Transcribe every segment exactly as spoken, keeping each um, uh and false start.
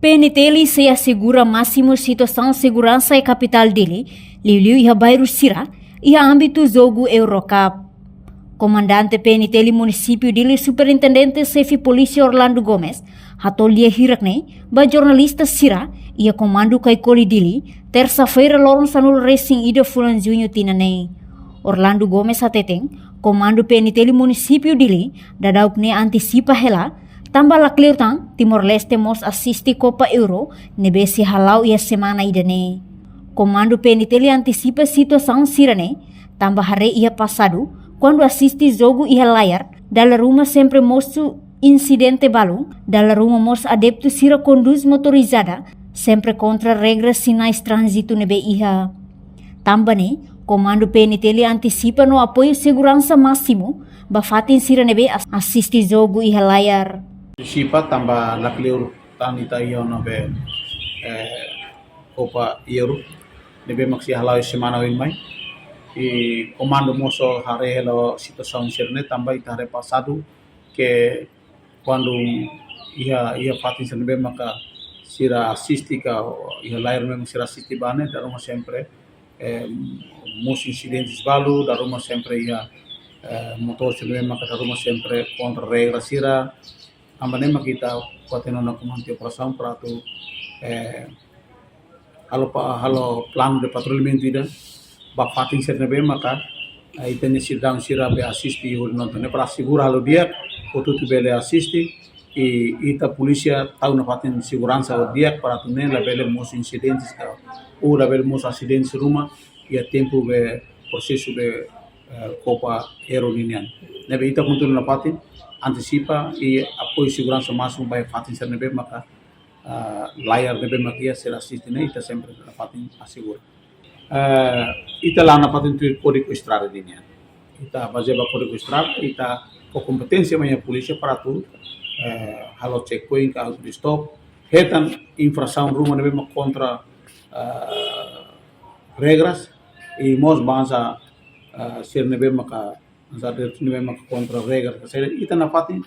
P N T L sei asegura másimu situasaun seguransa iha kapitál Dili, liuliu iha bairru sira, iha ámbitu jogu Eurocup. Komandante P N T L Munisípiu Dili, Superintendente Xefe Polísia Orlando Gomes, hato'o lia hirak-ne'e ba jornalista sira iha Komandu Caicoli Dili, tersa-feira loron sanulu-resin-ida fulan Juñu tinan ne'e. Orlando Gomes hateten, Komandu P N T L Munisípiu Dili daudaun ne'e antisipa hela, tanba lakleur tan Timor-Leste mós asiste Copa Euro ne'ebé sei hala'o iha semana ida-ne'e. Komandu P N T L antisipa situasaun sira-ne'e, tanba haree iha pasadu, kuandu asiste jogu iha layar, dala ruma sempre mosu insidente balu, dala ruma mós adeptu sira kondús motorizada, sempre kontra regra sinais tránzitu ne'ebé iha. Tanba ne'e, Komandu P N T L antisipa no apoiu seguransa másimu ba fatin sira ne'ebé as-, asiste jogu iha layar. Antisipa tanba lakleur tan ita iha ona be, eh, Copa Euro ne'ebé mak sei hala'o semana oin mai. I komandu mós haree hela situasaun sira-ne'e tanba ita haree pasadu ke kuandu iha, iha fatin sira ne'ebé maka sira asiste ka iha layar ne'ebé sira asiste ba ne'e, dala ruma sempre, eh, mosu insidentes balu, dala ruma sempre iha, eh, motór sira ne'ebé maka dala ruma sempre kontra regra sira. Tanba ne'e mak ita kuatenona komandante operasaun para atu, eh, halo pa-, halo planu de patrullamentu ida ba fatin sira ne'ebé maka, eh, ita-nia sidadaun sira be asiste hodi nonton ne'e para asegura halo di'ak, hotu-hotu bele asiste, i ita polísia tau nafatin seguransa ho di'ak para atu nune'e labele mosu insidentes ka, ou labele mosu asidentes ruma iha tempu be prosesu be, eh, Copa Euro ninian. Ne'ebé ita kontinua nafatin antisipa i apoiu seguransa másimu ba fatin sira ne'ebé maka, ah, layar ne'ebé mak iha sira asiste ne'e, ita sempre nafatin asegura. Eh, ita la nafatin tuir kódigu estrada ninian. Ita bazeia ba kódigu estrada, ita ho kompeténsia mai iha polísia para atu, eh, halo checkpoint ka atu stop. Hetan infrasaun ruma ne'ebé mak kontra, eh, regras, i mós bainhira, eh, sira ne'ebé maka, bainhira ne'ebé maka kontra regras. Ka sira ita nafatin,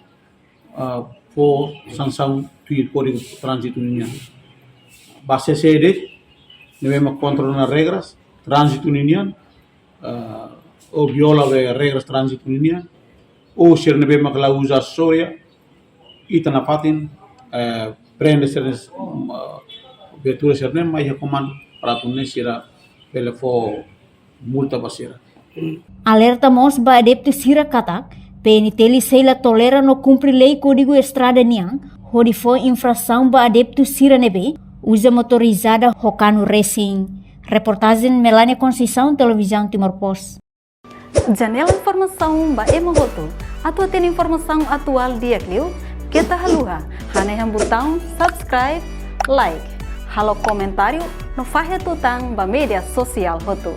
ah, fó sansaun tuir kódigu tránzitu ninian. Ba C C D, ne'ebé mak kontra ona regras tránzitu ninian, ah, ou viola be regras tránzitu ninian, ou sira ne'ebé mak la uza asesória, ita nafatin, eh, prende sira, mm, ah, viatura sira-ne'e mai iha komandu para atu nune'e sira bele fó multa ba sira. Alerta mós ba adeptu sira katak, P N T L sei la tolera no kumpre lei kódigu estrada nian, hodi fó infrasaun ba adeptu sira ne'ebé uza motorizada ho kanu racing. Reportajen Melania Conceição, Televizaun Timor Post. Janela informasaun ba ema hotu. Atu hatene informasaun atuál di'ak liu, keta haluha hanehan butaun subscribe, like, halo komentáriu, no fahe tutan ba média sosiál hotu.